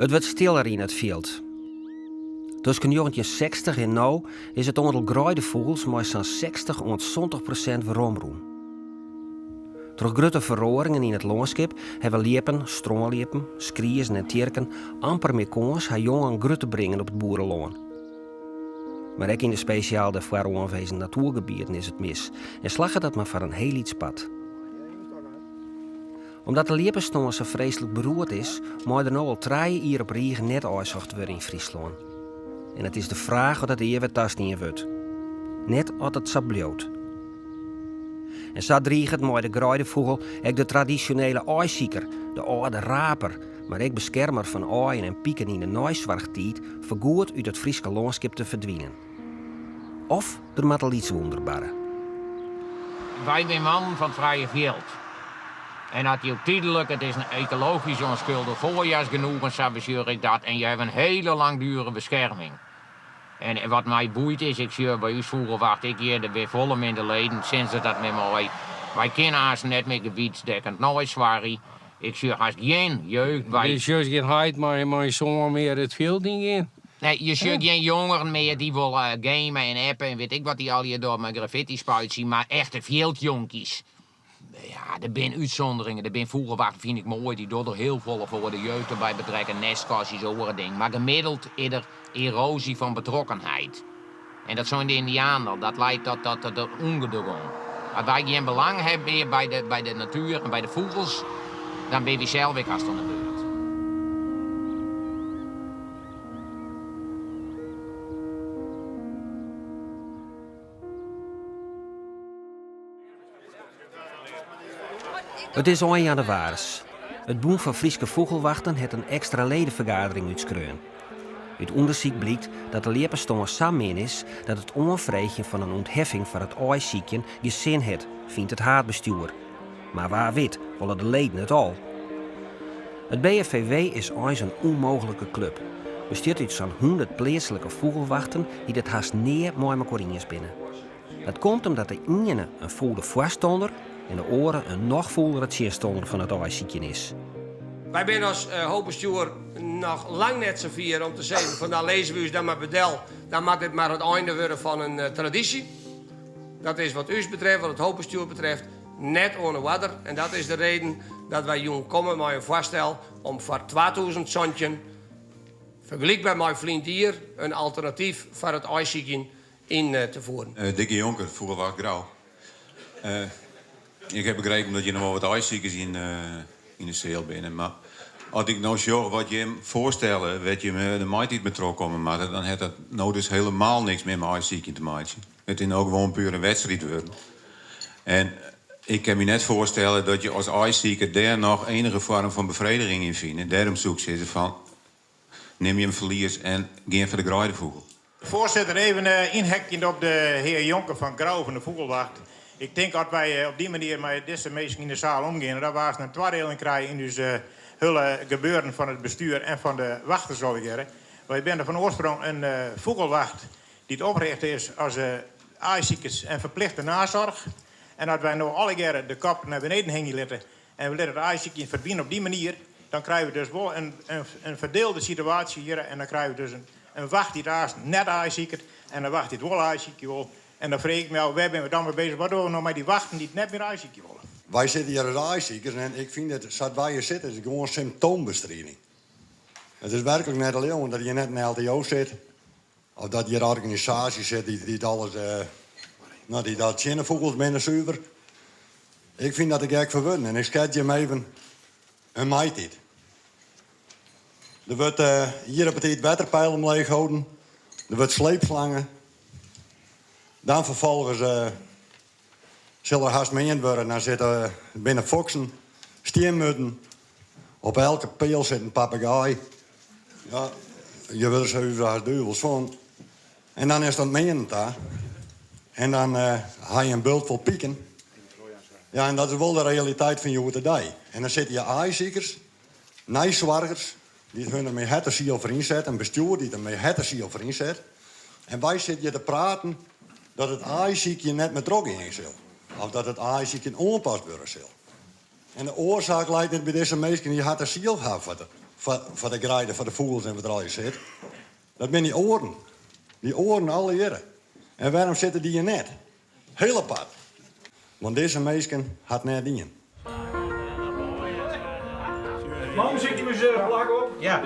It wurdt stiller yn it fjild. Tusken 1960 en no is it oantal greidefûgels mei sa'n 60 oant 70% weromrûn. Troch grutte feroaringen yn it lânskip hawwe ljippen, strânljippen, skriezen en tjirken amper mear kâns har jongen grut te bringen op it boerelân. Mar ek yn de spesjaal dêrfoar oanwezen natoergebieten is it mis en slagget dat mar foar in hiel lyts part. Omdat de ljippestân sa freeslik beroerd is, mei der no al trije jier op rige net aaisocht wurde yn Fryslân. En it is de fraach oft dat ea wer tastien wurdt. Net as it sa bliuwt. En sa driget mei de greidefûgel ek de tradisjonele aaisiker, de âlde raper, mar ek beskermer fan aaien en piken yn de neisoarchtiid foargoed út it Fryske lânskip te ferdwinen. Of der moat in lyts wûnder barre. Wy binne mannen fan it frije fjild. En as jo tydlik, it is in ekologysk ûnskuldich voorjaarsgenoegen, sa besjoch ik dat, en je hawwe in hele langdurige beskerming. En wat my boeit is, ik sjoch by ús fûgelwacht ek hjir, der binne folle minder leden sinds dat dat net mei. Wy kinne aanst net mear gebietsdekkend neisoargje. Ik sjoch hast gjin jeugd by. Je sjochst gjin heit mei in soan mear it fjild yn gean. Nee, je sjocht gjin jongeren mear dy wolle game en appe en wit ik wat dy allegear dogge mei graffiti spuitsje, mar echte fjildjonkies. Ja, der binne útsûnderingen, der binne fûgelwachten, fyn ik moai, dy dogge der hiel folle foar, de jeugd derby betrekke, nestkastjes, oare dingen. Mar gemiddeld is der erosie fan betrokkenheid. En dat seinen de Yndianen al, dat leit tot tot de ûndergong. As wy gjin belang hawwe mear by de, by de natuer en by de fûgels, dan binne wy sels ek hast oan de beurt. It is ein jannewaris. It Bûn fan Fryske Fûgelwachten hat in ekstra ledefergadering útskreaun. Ut ûndersyk blykt dat de ljippestân sa min is dat it oanfreegjen fan in ûntheffing foar it aaisykjen gjin sin hat, fynt it haadbestjoer. Mar wa wit wolle de leden it al. It BFVW is eins in ûnmooglike klup. Bestiet út sa'n hûndert pleatslike fûgelwachten dy't it hast nea mei mekoar iens binne. Dat komt omdat de iene in fûle foarstanner en de oare in noch fûlere tsjinstanner fan it aaisykjen is. Wy binne as hoofdbestjoer noch lang net safier om te sizzen fan dan lizze we ús dan mar by del, dan moat dit mar it einde wurde fan in tradysje. Dat is wat ús betreft, wat it hoofdbestjoer betreft, net oan de oarder en dat is de reden dat wy jûn komme mei in foarstel om foar 2017, fergelykber mei ferline jier, in alternatyf foar it aaisykjen yn te voeren. Dikke Jonker, Fûgelwacht Grou. Ik ha begrepen dat hjir noch wol wat aaisikers yn de seal binne, mar as ik no sjoch wat jim foarstelle, wêr't jim de maitiid mei trochkomme moatte, dan hat dat no dus helemaal niks mear mei aaisykjen te meitsjen. It is no gewoan puer in wedstriid wurden. En ik kin my net foarstelle dat je as aaisiker dêr noch enige foarm fan befrediging yn fine. Dêrom soe ik sizze fan Nim jim ferlies en gean foar de greidefûgel. Foarsitter, even ynhekjend op de hear Jonker fan Grou fan de Fûgelwacht. Ik tink as wy op dy manier mei dizze minsken yn de saal omgeane, dat we aanst in twadieling krije yn ús hiele gebeuren fan it bestuur en fan de wachters allegearre. Wy binne fan oarsprong in fûgelwacht dy't oprjochte is as aaisikers en ferplichte nazorg. En as wy no allegearre de kop nei beneden hingje litte En we litte it aaisykjen ferdwine op dy manier, dan krije we dus wol in ferdielde situaasje hjir en dan krije we dus in wacht dy't aanst net aaisiket en in wacht dy't wol aaisykje wol. En dan freegje ik my ôf, wêr binne we dan mei bezich? Wat dogge we no mei dy wachten dy't net mear aaisykje wolle? Wy sitte hjir as aaisykers en ik fyn dat sa't wy hjir sitte is gewoan symptoombestriding. It is werklik net te leauwen dat hjir net in LTO sit of dat hjir organisaasjes sit dy't alles, no, dy't al tsjin de fûgels binne suver. Ik fyn dat te gek foar wurden en ik skets jim even in maitiid. Der wurdt hjir op 'e tiid wetterpeil omleech holden, der wurdt sleepslange. Dan ferfolgens sil der hast meand wurde, dan sitte binne foksen, stienmurden. Op elke peal sit in papegaai. Ja, je wurde der hast duvels fan. En dan is dat meanen ta. En dan ha je in bult fol piken. Ja, en dat is wol de realiteit fan hjoed-de-dei. En dan sitte je aaisikers, neisoargers, dy't hun der mei hert en siel foar ynsette, in bestjoer dy't der mei hert en siel foar ynset. En wy sitte hjir te praten dat it aaisykjen net mear trochgean sil. Of dat it aaisykjen oanpast wurde sil. En de oarsaak leit net by dizze minsken dy't hert en siel hawwe foar. foar de greide, foar de fûgels en wat der allegear sit. Dat binne dy oaren. Dy oaren allegearre. En wêrom sitte dy hjir net? Heel apart. Want dizze minsken hat net dien. Man, sit je mezelf plak op? Ja.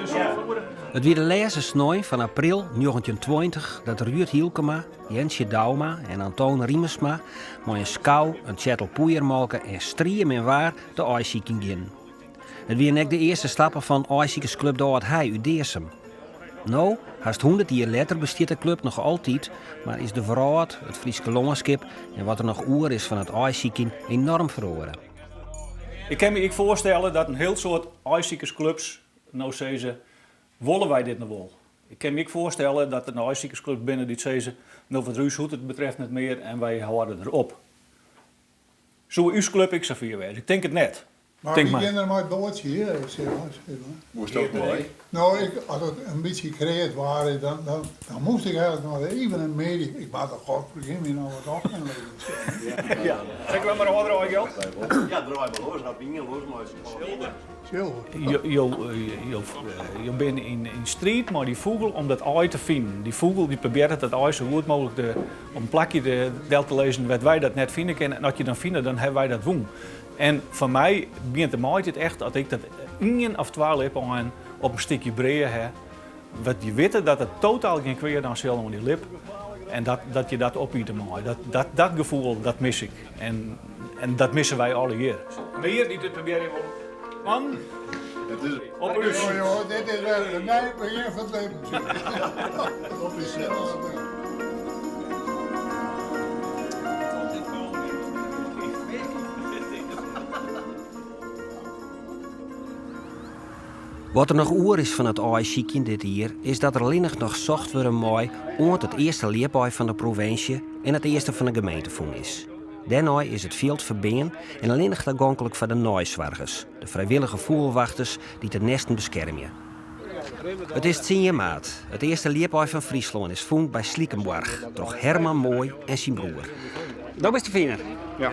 It wie de lêste snein fan april 1920 dat Ruurd Hylkema, Jentsje Douma en Antoon Riemersma mei in skou, in tsjettel poeiermolke en striemin waar te aaisykjen gienen. It wienen ek de earste stappen fan aaisikersklup De Ald Hei út Dearsum. No, hast 100 jier letter bestiet de klup noch altyd, mar is de wrâld, it Fryske lânskip en wat der noch oer is fan it aaisykjen enorm feroare. Ik kin my ek foarstelle dat in hiel soad aaisikersklubs no sizze, wolle wy dit noch wol? Ik kin my ek foarstelle dat der aaisikersklups binne dy't sizze, no wat ús hoecht it betreft net mear en wy hâlde der op. Soe ús klup ek safier wêze? Ik tink it net. Mar Tink wy mar. gean der mei it boatsje hjir, sis mar, sis mar. Moast ook mei? No, ik, as it in bytsje kreas waar is, dan, dan, dan moast ik eigenlijk noch even in middei, ik moat de god fergin my noch wat op in leven. Ja. Sil ik wer mar ôfdraaie, Gjalt? Ja, draai mar los, dan ien los mei Silver. Jo, jo, jo binne yn striid mei dy fûgel om dat aai te finen. Dy fûgel dy probearret dat aai sa goed mooglik te, op in plakje te, del te lizzen wêr't wy dat net fine kinne. En as je dan fine, dan hawwe wy dat wûn. En foar my begjint de maaitiid echt as ik dat ien of twa ljipaaien op in stikje brea ha, wat je witte dat it totaal gjin kwea dwaan sil oan dy ljip en dat, dat je dat opite meie. Dat, dat, dat gefoel, dat mis ik. En, en dat misse wy allegear. Mear dy't it probearje wolle. Man, op ús. Oh, joh, dit is wer in nij begjin fan it libben. Op ús. Wat der noch oer is fan it aaisykjen dit jier is dat der allinnich noch socht wurde mei oant it earste ljipaai fan de provinsje en it earste fan de gemeente fûn is. Dêrnei is it fjild ferbean en allinnich tagonklik foar de neisoargers, de frijwillige fûgelwachters dy't de nesten beskermje. It is tsien maart. It earste ljipaai fan Fryslân is fûn by Slikenboarch troch Herman Mooi en syn broer. Do bist de finer? Ja.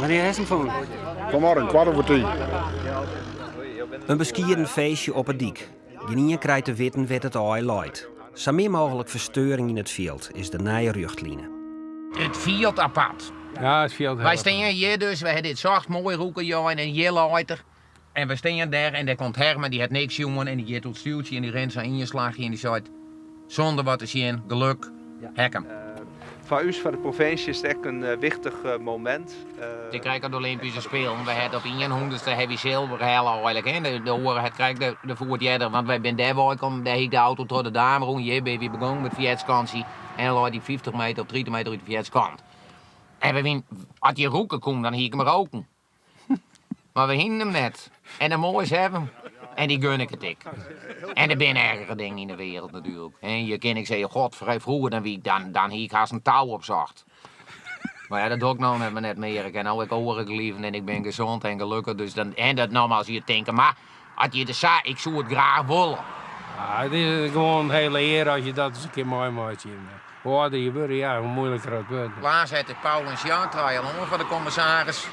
Wannear hast him fûn? Vanmorgen, 10:15. In beskieden feestje op 'e dyk. Gjinien krijt te witten wêr't it aai leit. Sa min mooglik fersteuring yn it fjild is de nije rjochtline. It fielt apart. Ja, it fielt Wy stean hjir dus, we ha dit socht, moai rûke jein en hjir leit er. En we stean dêr en dêr komt Herman, dy hat niks sjoen en dy giet oer it stuoltsje en dy rint sa ien slachje en dy seit, sûnder wat te sjen, geluk, ha 'k him. Foar ús, foar de provinsje, is it ek in wichtich momint. Dit krij ik op de Olympyske Spelen. We hat op ien hûndertste ha wy silver helle eigenlik. Hè. De oare hat krekt de foet earder, want wy binne dêr weikommen. Dêr hie ik de auto troch de daam rûn. Hjir binne wy begûn met ferjetskansje. En dan lei dy 50 meter of 30 meter út de ferjetskant. En we wienen, as je rûke koenen, dan hie ik him roken. Mar we hienen him net. En de moais hawwe him. En dy gun ik it ek. En der binne ergere dingen yn de wereld natuerlik. En je kin ik sizze, god, froeger dan wie ik, dan, dan hie ik hast in tou opsocht. Mar ja, dat doch ik no net, net mear. Ik ha no ek oare gelieven en ik bin gezond en gelukkich. Dus dan, en dat nogmaals je tinke, mar as je der sa, ik soe it graach wolle. Ja, it is gewoan in hiele ear as je dat ris in kear meimeitsje. Hoe âlder je wurde, ja, hoe moeilijker het wurdt. Klaas hat it Paul en Jean trui al oan foar de kommissaris.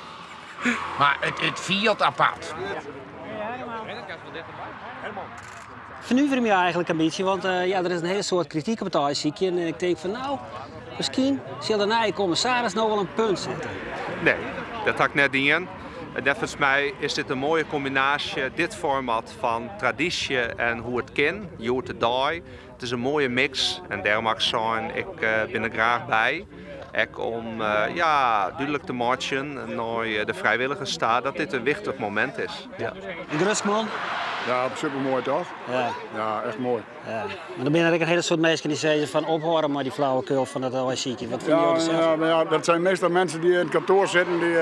Mar it, it fielt apart. Fernuvere my eigenlik in bytsje, want eh, ja, der is in hiele soad krityk op it aaisykjen. En ik tink fan no, miskien sil de nije kommissaris no wol in punt sette. Nee, dat ha ik net dien. Neffens my is dit in moaie kombinaasje, dit format fan tradysje en hoe't it kin, hjoed-de-dei. It is in moaie miks en dêrom ha ik sein, ik bin der graach by. Ek om ja, dúdlik te meitsjen nei de frijwilligers ta dat dit in wichtich momint is. Ja. In grutsk man? Ja, supermoai toch? Ja. Ja, echt moai. Ja. Mar der binne ek in hiele soad minsken dy't sizze fan ophâlde mei dy flauwekul fan dat aaisykjen. Wat fine jo der sels Ja, ja, dat zijn meestal mensen die in het kantoor zitten die,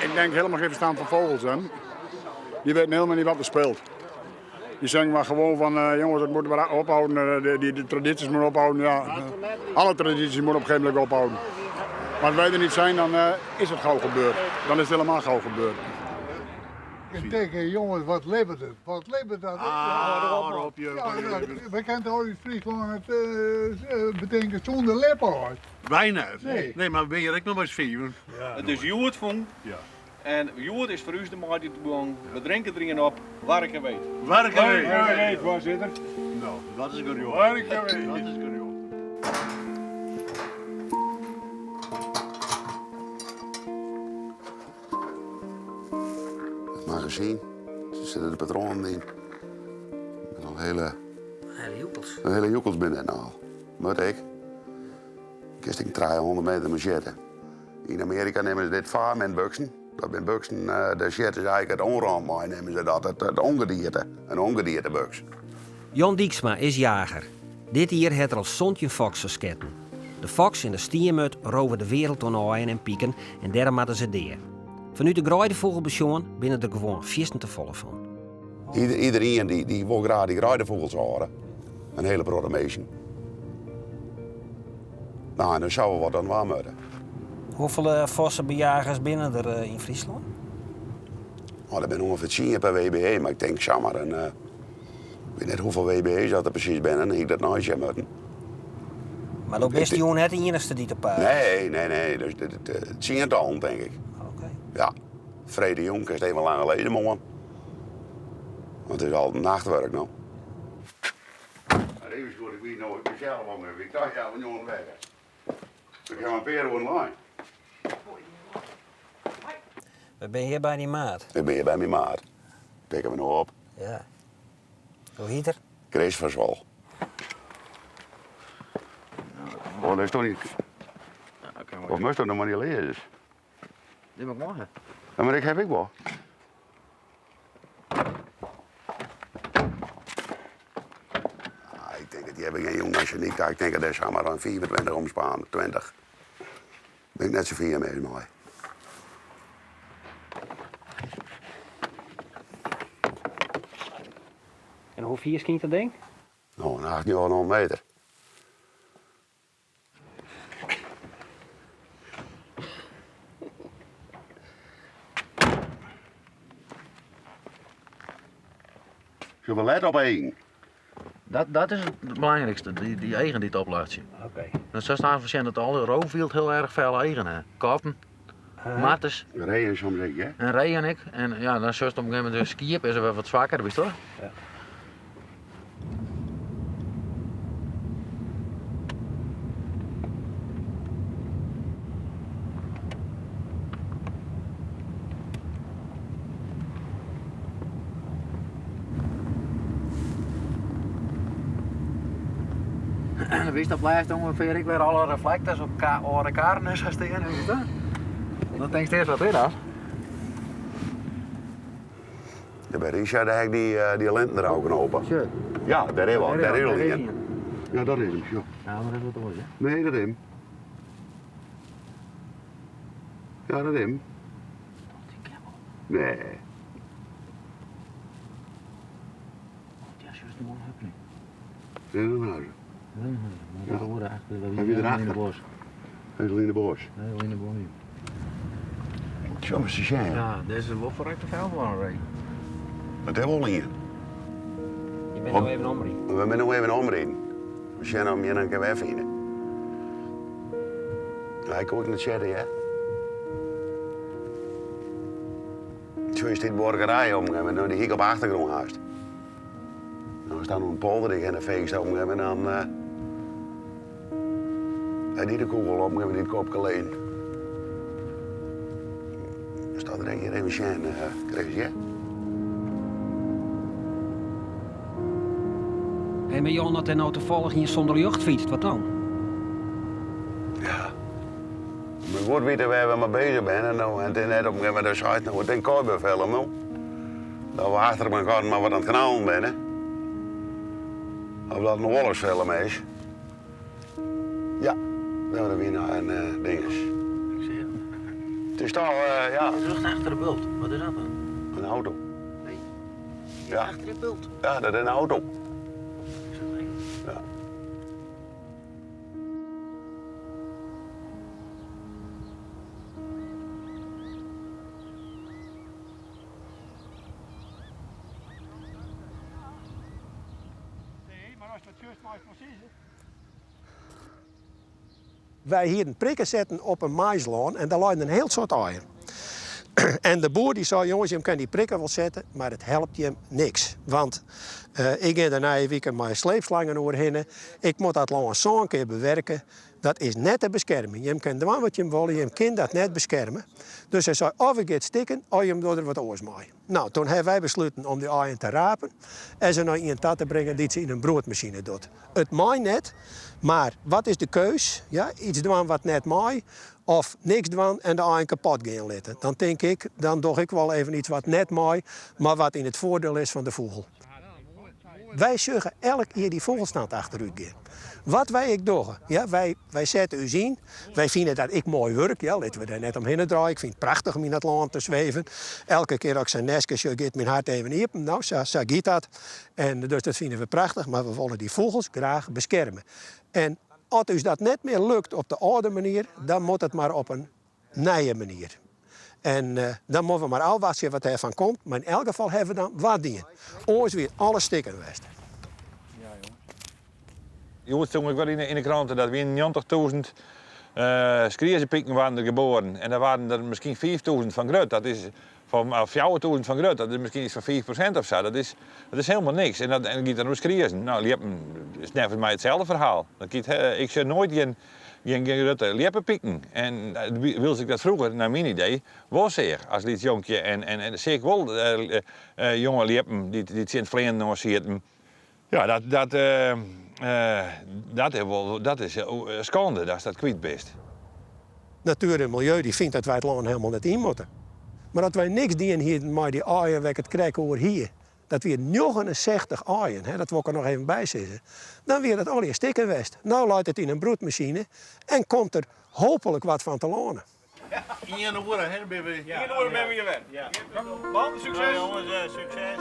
ik denk, helemaal geen verstand van vogels hebben. Die weten helemaal niet wat er speelt. Die zeggen maar gewoon van, jongens, het moet maar ophouden, die, de tradities moeten ophouden. Ja, alle tradities moeten op een gegeven moment ophouden. Maar als wij er niet zijn, dan is het gauw gebeurd. Dan is het helemaal gauw gebeurd. Ik denk, jongens, wat levert het? Wat levert dat? Ah, op, ja, we kennen toch in Fryslân it betinke sûnder ljipaai? Wij net. Nee. Nee, mar we binne hjir ek noch mar eens fiven. It is hjoed fûn. Ja. En hjoed is foar ús de maaitiid begûn. We drinke der ien op. Warke weet. Warke weet. Warke weet, foarsitter. No, dat is gerjocht. Warke weet. Dat is gerjocht. Het magazyn, der sitte de patroanen yn. Noch hiele. Hiele joekels. Hiele joekels binne it no. Moat ek. Kinst ek 300 meter mei sjitte. Yn Amearika neame se dit varmintbuksen. Dat binne buksen, dêr sjitte se eigentlik it ûnrant mei, neame se dat, it ûngedierte. In ûngediertebuks. Jan Dijksma is jager. Dit jier hat er al 17 foksen sketten. De foks en de stienmurd rove de wereld oan aaien en piken en dêrom moatte se dea. Fanút de greidefûgel besjoen binne der gewoan fierstente folle fan. Iderien dy wol graach dy greidefûgels hâlde. In hiele protte minsken. No, en dan sille we wat oan dwaan moatte. Hoefolle fossebejagers binne der yn Fryslân? Oh, der binne ûngefear tsien per WBE, mar ik tink samar in. Ik wit net hoefolle WBE's dat der presys binne, dan hie ik dat neisjen moatten. Mar do bist jûn net de iennichste dy't op paad is? Nee, nee, nee. Dus tsientallen tink ik. Oké. Ja. Freedtejûn kinst even langer lizze moarn. Want it is altyd nachtwurk no. Even goed, ik wie no, ik bin sels al ik dacht ja, we jongen wekker. Ik ha in pear oeren lein. We binne hjir by dyn maat. Ik bin hjir by myn maat. Pikke we no op. Ja. Hoe hiet er? Chris van Zwol. Oh, dat is toch niet. Of moest dat nog maar niet lezen? Dit mag morgen. Ja, maar ik heb ik wel. Ah, ik denk dat die hebben geen jong als je niet. Ik denk dat er maar aan 24 omspaan, 20. Ben ik net zo vier mee mooi. En hoe fier skynt dat ding? No, een 1800 meter. Zullen we let op één? Dat is het belangrijkste, die eigen die het oplaat. Oké. Dan zou staan voor dat alle roofwild heel erg veel eigen hè. Katten, martens. Reeën soms ek, hè? En reeën ek. En ja, dan zult op een gegeven moment de skiep is er wel wat zwakker, wist toch? Ja. En wist dat blijft ongeveer ik weer alle reflectors op oude karen is gaan staan, weet je dat? Dan denk je eerst wat is dat? Ja, bij Richard heb ik die linten er ook open. Ja, daar is wel, daar is al een. Ja, dat is hem, ja. Ja, maar dat is wat oors, hè? Nee, dat is hem. Ja, dat is hem. Nee. Ja, juist de man heb nu. Nee, dat is hem. Nee, dat hoorde achter. Dat Heb je in de erachter? bos. Hij is al in de bos. Nee, al in de bos. Zo is het zijn. Ja, deze is wel verrekte vuil voor een ree. Dat hebben we al in. Je bent nog even omreden. We zijn nog even omreden. We zijn om je een keer wegvinden. Ja, ik ook niet zeggen, hè. Zo is dit borgerij om, en nou die hik op achtergrond haast. Nou staat nog een polder die in de feest om en dan hij die de kogel op en die kop alleen. Staat er een keer even zijn, Chris, ja? Hé, maar Jan, dat er nou toevallig hier zonder jocht fietst, wat dan? Maar goed weten waar we mee bezig zijn. En, nou, en het is net op een gegeven moment, dat nou, het een kooibevel, nou. Dat we achter elkaar maar wat aan het knallen zijn. Of dat een oorlogsfilm is. Ja, nou, dat weer naar een dinges. Ik zie het. Het is toch, ja. Terug achter de bult. Wat is dat dan? Een auto. Nee. Ja. Achter de bult. Ja, dat is een auto. Ja. Nee, maar als dat juist maar precies is. Wij hier een prikken zetten op een maislaan en daar lijkt een heel soort eieren. En de boer dy sei, jonges, jim kinne dy prikken wol sette, mar it helpt jim niks. Want ik gean der nije wike mei sleepslangen oerhinne. Ik moat dat lân sân kear bewerke. Dat is net te beskermjen. Jim kinne dwaan wat jim wolle, jim kinne dat net beskerme. Dus hy sei, of it giet stikken, of jim dogge der wat oars mei. No, toen hawwe wy besluten om dy aaien te rapen en se nei ien ta te bringen dy't se yn in broedmasine docht. It mei net, mar wat is de keus? Ja, iets dwaan wat net mei, of niks dwaan en de aaien kapot gean litte. Dan tink ik, dan doch ik wol even iets wat net mei, mar wat yn it foardiel is fan de fûgel. Wy sjogge elk jier dy fûgelstand achterút gean. Wat wy ek dogge, ja, wy, wy sette ús yn. Wy fine dat ek moai wurk, ja, litte we dêr net omhinne draaie. Ik fyn it prachtich om yn dat lân te sweven. Elke kear as ik sa'n nestke sjoch, giet myn hert even iepen. No, sa, sa giet dat. En dus dat fine we prachtich, mar we wolle dy fûgels graach beskerme. En as ús dat net mear lukt op de âlde manier, dan moat it mar op in nije manier. En dan moatte we mar ôfwachtsje wat dêrfan komt, mar yn elk gefal hawwe we dan wat dien. Oars wie alles stikken west. Hjoed stond ik wer yn de krante dat wiene 90.000 skriezepiken waarden der geboren en der waarden der miskien 5.000 fan grut. Dat is fan 4.000 fan grut, dat is miskien iets fan 5% of sa. Dat is hielendal niks. En dat en giet dan oer skriezen. No, ljippen is neffens my itselde ferhaal. Dat giet, ik sjoch noait gjin Gjin grutte ljeppepiken. En wylst ik dat froeger, nei myn idee, wol seach as lyts jonkje. En en seach ik wol jonge ljippen dy't tsjin it fleanen oan sieten. Ja, dat dat dat is wol dat is skande datst dat kwyt bist. Natuer en Milieu dy fynt dat wy it lân helemaal net yn moatte. Mar as wy niks dien hienen mei dy aaien wêr't ik it krekt oer hie, Dat wie 69 aaien, hè, dat wol ik der noch even by sizze. Dan wie dat allegear stikken west. No leit it yn in broedmasine en komt der hooplik wat fan telâne. Ien oere, hè, binne we. Ien oere binne we hjir wer. Ja. Man, sukses. jonges, sukses.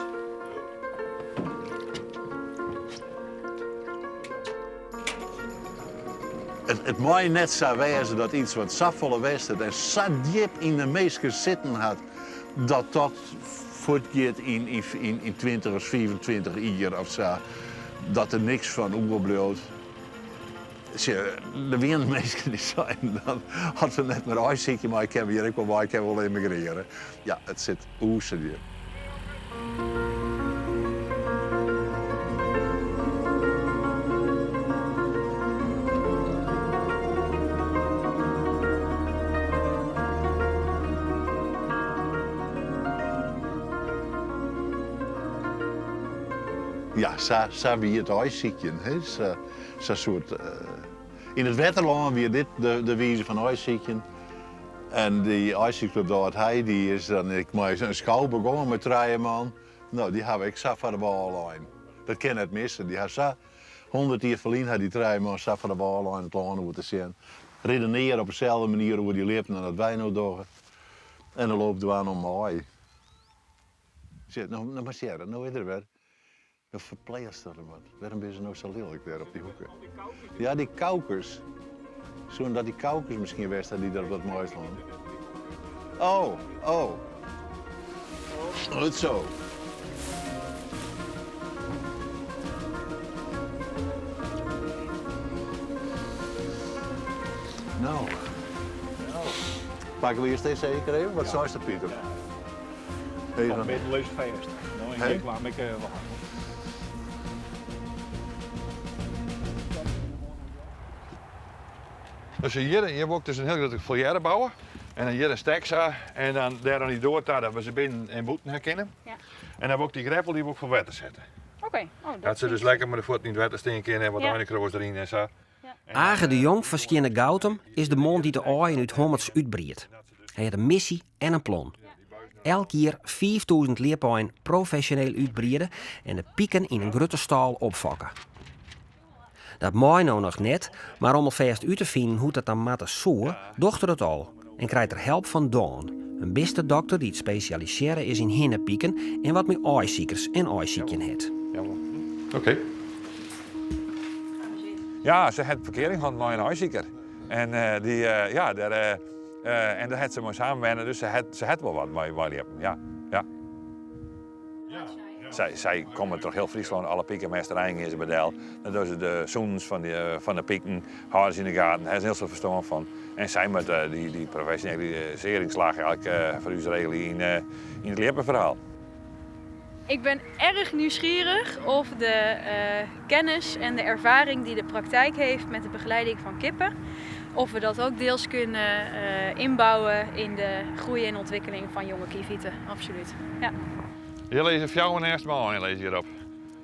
It mei net sa wêze dat iets wat safolle west hat en sa djip yn de minsken sitten hat, dat dat fuortgiet yn 20 of 25 jier of sa, dat der niks fan oerbliuwt. Der wiene minsken dy't seinen dan as we net mear aaisykje meie, kinne we hjir ek wol wei, kinne we wol emigrearje. Ja, it sit oersa djip. Ja, sa, sa wie it aaisykjen. Hè. Sa, sa soart, yn it Wetterlân wie dit de, de wize fan aaisykjen. En dy aaisykclub de Ald Hei, dy is dan ek mei in skou begongen mei trije man. No, dy hawwe ek sa foar de wâl lein. Dat kin net misse. Dy ha sa 100 jier ferlyn ha dy trije man sa foar de wâl lein it lân oer te sjen. Redenearje op deselde manier oer dy ljippen dan dat wy no dogge. En de loop dwaan om mei. Sjoch, no, no mar sjerre, no is er wer. No ferpleatst er wat. Wêrom binne se no sa lilk dêr op dy hoeke? Ja, dy koukers. Soenen dat dy koukers miskien west ha dy't der op dat maislân? Oh, oh. Goed zo. No. Pakke we earst dizze eker even? Wat seist do, Pieter? Even. Middel is fêst. No, ik kwam ik wel. Dus hjir, hjir wol ik dus in hiel grutte foljêre bouwe. En dan hjir in stek sa. En dan dêr oan dy doar ta dat we se binnen en bûten ha kinne. Ja. En dan wol ik dy greppel dy wol ik foar wetter sette. Oké. Oh, dat se dus lekker mei de fuotten yn it wetter stean kinne en wat ja. einekroas deryn en sa. Age de Jong fan Skearnegoutum is de man dy't de aaien út Hommerts útbriedt. Hy hat in missy en in plan. Elk jier 5000 ljipaaien profesjoneel útbriede en de piken yn in grutte stâl opfokke. Dat mei no noch net, mar om alfêst út te finen hoe't dat dan moatte soe, docht er it al en krijt er help fan Dawn, in bistedokter dy't spesjalisearre is yn hinnepiken en wat mei aaisikers en aaisykjen hat. Oké. Ja, se hat ferkearing hân mei in aaisiker. En dy, ja, dêr, en dêr hat se mei samenwenne, dus se hat, se hat wol wat mei, mei ljippen, ja. Ja. Sy, sy komme troch hiel Fryslân, alle pikemesterijen gean se by del. Dan dogge se de sûnens fan de, fan de piken, hâlde se yn de gaten, dêr ha se hiel soad ferstân fan. En sy moatte dy, dy profesjonalisearringsslach eigentlik foar ús regelje yn, yn it ljippeferhaal. Ik ben erg nieuwsgierig of de kennis en de ervaring die de praktijk heeft met de begeleiding van kippen, of we dat ook deels kunnen inbouwen in de groei en ontwikkeling van jonge kieviten. Absoluut. Ja. Hjir lizze fjouwer nêsten mei aaien lizze hjirop,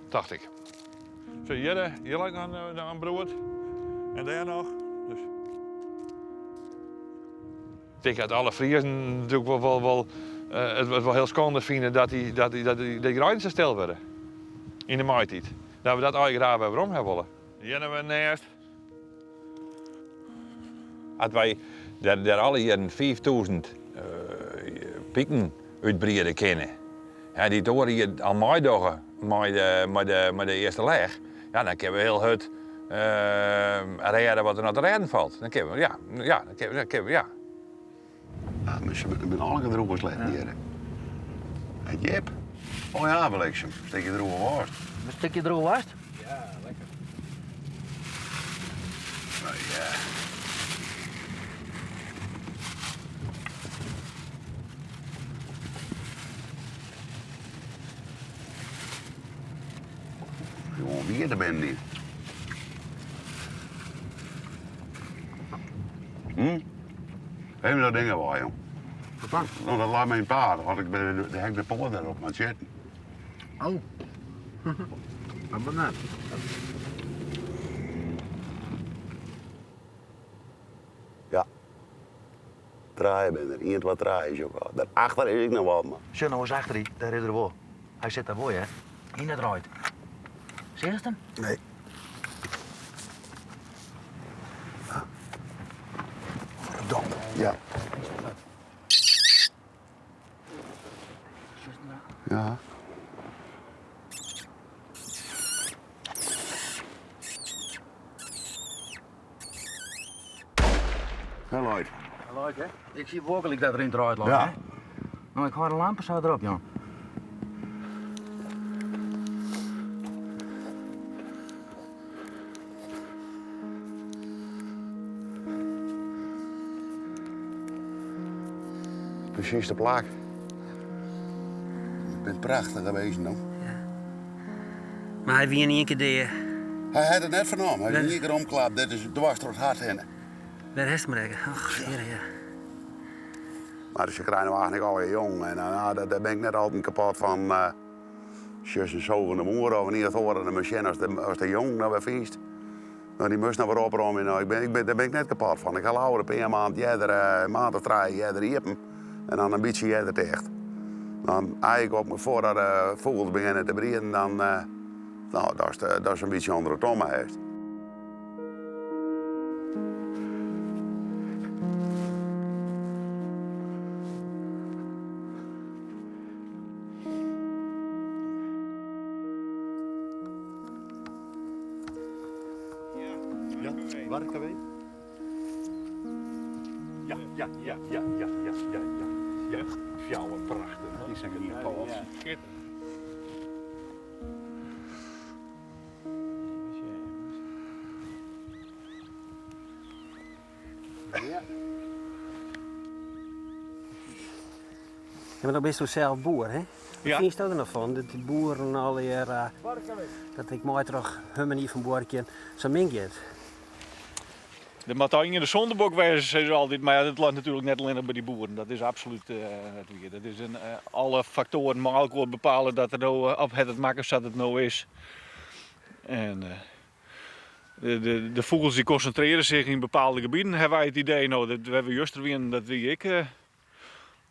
tocht ik. Zo, hjir, hjir leit noch in, in broed. En dêr noch. Dus. Ik tink dat alle Friezen natuerlik wol, wol, wol, uh, it wol hiel skande fine dat dy, dat dy, dat dy, dy greiden sa stil wurde. Yn de maitiid. Dat we dat eigentlik graach wer werom ha wolle. Hjir noch in nêst. As wy der, der alle jierren 5000 uh, piken útbriede kinne, hè, dy't oar jier al meidogge mei de, mei de, mei de earste lech, ja, dan kinne we hiel hurd uh, rêde wat der noch te rêden falt. Dan kinne we, ja, ja, dan kinne we, dan kinne we, ja. Ja, maar se binne allegear droege sletten hjir. En Jip. Oh ja, bliksem. Stikje droege worst. Een stukje droge worst? Ja, lekker. Nou ja. Gewoon wie er binnen die. Hm? Even dat ding wei, jong. Wat dan? Nou, dat leit my paad. Had ik bij de, de hek de poort erop maar zitten. Oh. Dat ben net. Ja. Trije bin der. 1, 2, 3 is ook al. Daarachter is ik noch wat, man. Sjoch nou eens achter dy, dêr is er wol. Hy sit dêr wol, hè? Yn it reid. Seachst him? Nee. Verdomd, ja. Ja. Hy leit. Hy leit, hè? Ik zie werkelijk dat er in het reid leit, Ja. hè? Nou, ik hou de lampen zo erop, Jan. Precies de plak. Ik ben prachtig geweest, no. Mar hy wie yn ien kear dea. Hy hat it net fernommen. Hy is yn ien kear omklapt. Dit is dwars troch it hart hinne. Wêr hast him rekke? Och, heare, ja. Mar se krije no eigentlik allegear jong. En uh, dêr bin ik net altyd kapot fan. Uh, Sjochst in sogende moer of in ien of oare, dan moatst sjen as de, as de jong noch wer fynst. No, dy moatst noch wer opromje. No, ik bin, ik bin, dêr bin ik net kapot fan. Ik ha leaver in pear maand earder, in maand of trije earder iepen en dan in bytsje earder ticht. Dan eigentlik op me foardat de fûgels begjinne te brieden, dan, no, datst, datst in bytsje ûnder de tomme hast. Ja, waar Ja, ja, ja, ja, ja, ja, ja, ja. Ja, fjouwer prachtich. Die zijn hier Paul. Ja. Ja, mar dan bisto sels boer, hè? Wat Ja. fynsto der noch fan dat dy boeren allegear, dat ik mei troch hun manier fan buorkjen sa min giet? Der moat ien de sûndebok wêze, sizze se altyd. Mar ja, dat leit natuerlik net allinnich by dy boeren. Dat is absolút net wier. Dat is in, alle faktoaren mei elkoar bepale dat er no, of het it makke sa't it no is. En de, de, de fûgels dy konsintrearje sich yn bepaalde gebieten, hawwe wy it idee. No, dat wêr't we juster wienen, dat wie ek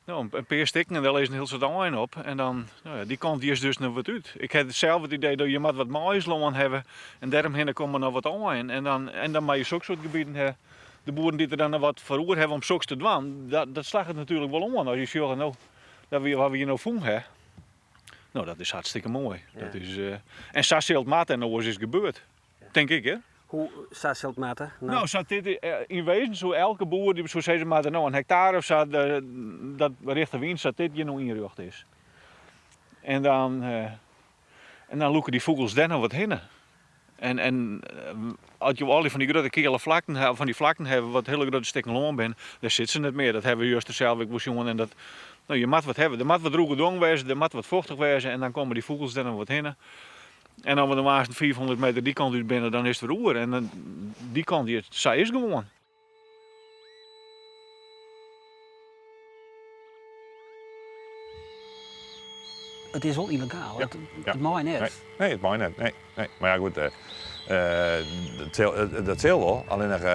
no, in pear stikken en dêr lizze in hiel soad aaien op. En dan, no ja, dy kant is dus noch wat út. Ik ha sels it idee dat je moat wat maislân hawwe en dêromhinne komme noch wat aaien. En dan, en dan moatte je sokke soart gebieten hawwe. De boeren dy't der dan noch wat foar oer hawwe om soks te dwaan, dat, dat slagget natuerlik wol oan. As je sjogge, no, dat we, wat we hjir no fûn hawwe. No, dat is hartstikke moai. Dat is, en sa sil it moatte en oars is it gebeurd. Tink ik, hè? Hoe sa sil it moatte? No, sa't dit yn wezen soe elke boer dy soe sizze moatte, no in hektare of sa, dat rjochte wyn sa't dit hjir no ynrjochte is. En dan, en dan lûke dy fûgels dêr noch wat hinne. En, en as jo al dy fan dy grutte keale flakten hawwe, fan dy flakten hawwe wat hiele grutte stikken lân binne, dêr sit se net mear. Dat hawwe we juster sels ek wol sjoen. En dat, no, je moat wat hawwe. Der moat wat drûge dong wêze, der moat wat fochtich wêze en dan komme dy fûgels dêr noch wat hinne. En as we dan aansten 500 meter dy kant út binne, dan is it wer oer. En dan, dy kant, sa is it gewoan. It is wol yllegaal, it, it mei net. Nee, nee, it mei net. Nee, nee. Mar ja, goed, dat sil wol. Allinnich,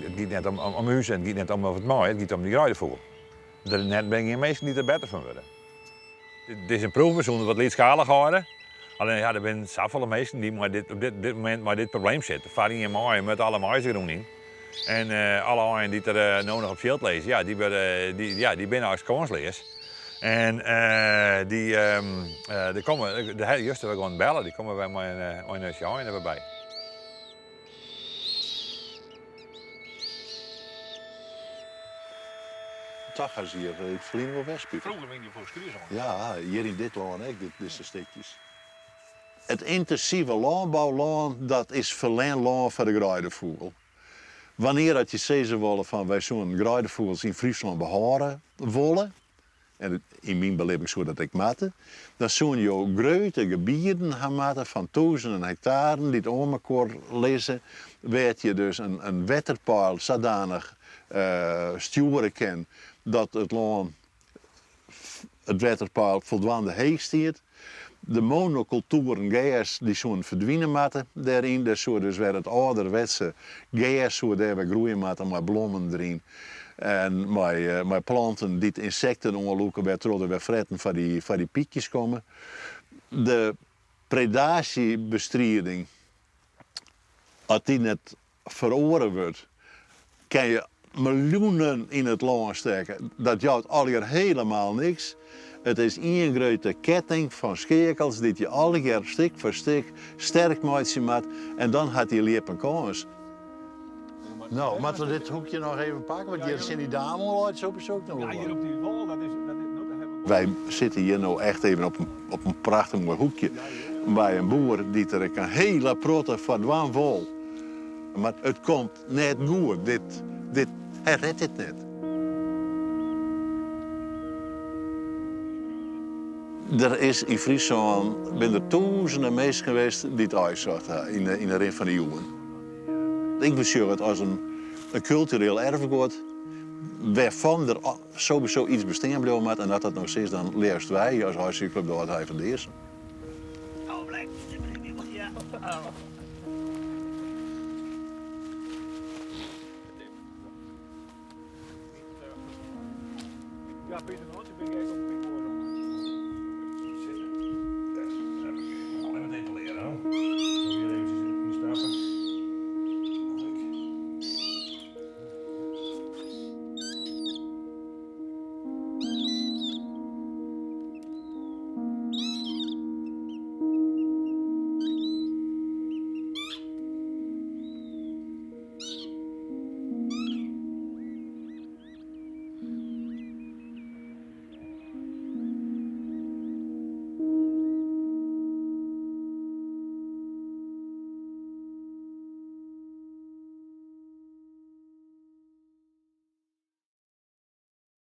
it giet net om ús en it giet net om oft it mei, it giet om dy greidefûgel. Der net binne gjin minsken dy't der better fan wurde. It is in proef, we soene it wat lytsskalich hâlde. Allinnich ja, der binne safolle minsken dy't mei dit, op dit, dit momint mei dit probleem sitte. Foar ien maaie moat alle mais de grûn yn. En alle aaien dy't der no noch op fjild lizze, ja, dy, wurde, dy, ja, dy binne eins kânsleas. En dy, der komme, de ha juster wer gewoan belle, dy komme wer mei in nestje aaien der wer by. Toch ha se hjir yn it ferline wol west, Pieter. Froeger wiene dy foar skriezen. Ja, hjir yn dit lân ek, dizze stikjes. It yntinsive lânboulân, dat is ferlern lân foar de greidefûgel. Wannear dat je sizze wolle fan wy soenen greidefûgels yn Fryslân behâlde wolle, en yn myn belibbing soe dat ek moatte, dan soene jo grutte gebieden ha moatte fan tûzenen hektaren dy't oan mekoar lizze, wêr't je dus in wetterpeil sadanich stjoere kin dat it lân, it wetterpeil foldwaande heech stiet. De monokultueren gers dy soenen ferdwine moatte dêryn. Der soe dus wer it âlderwetse gers soe dêr wer groeie moatte mei blommen deryn en mei planten dy't ynsekten oanlûke wêrtroch der wer fretten foar dy pykjes komme. De predaasjebestriding, as dy net feroare wurdt, kin je miljoenen yn it lân stekke. Dat jout allegear helemaal niks. It is ien grutte ketting fan skeakels dy't je allegear stik foar stik sterk meitsje moat en dan hat dy ljip in kâns. No, moatte we dit hoekje noch even pakke, want hjir tsjin dy daam oan leit sowieso ek noch wol wat. Wy sitte hjir no echt even op in prachtich moai hoekje by in boer dy't der ek in hiele protte foar dwaan wol. Mar it komt net goed. Dit, dit, hy ret dit net. Der is yn Fryslân binne der tûzenen minsken west dy't aaisocht ha yn de rin fan de iuwen. Ik besjoch it as in kultureel erfguod wêrfan der sowieso iets bestean bliuwe moat en as dat no sa is, dan leafst wy as Aaisykclub de Ald Hei fan Dearsum.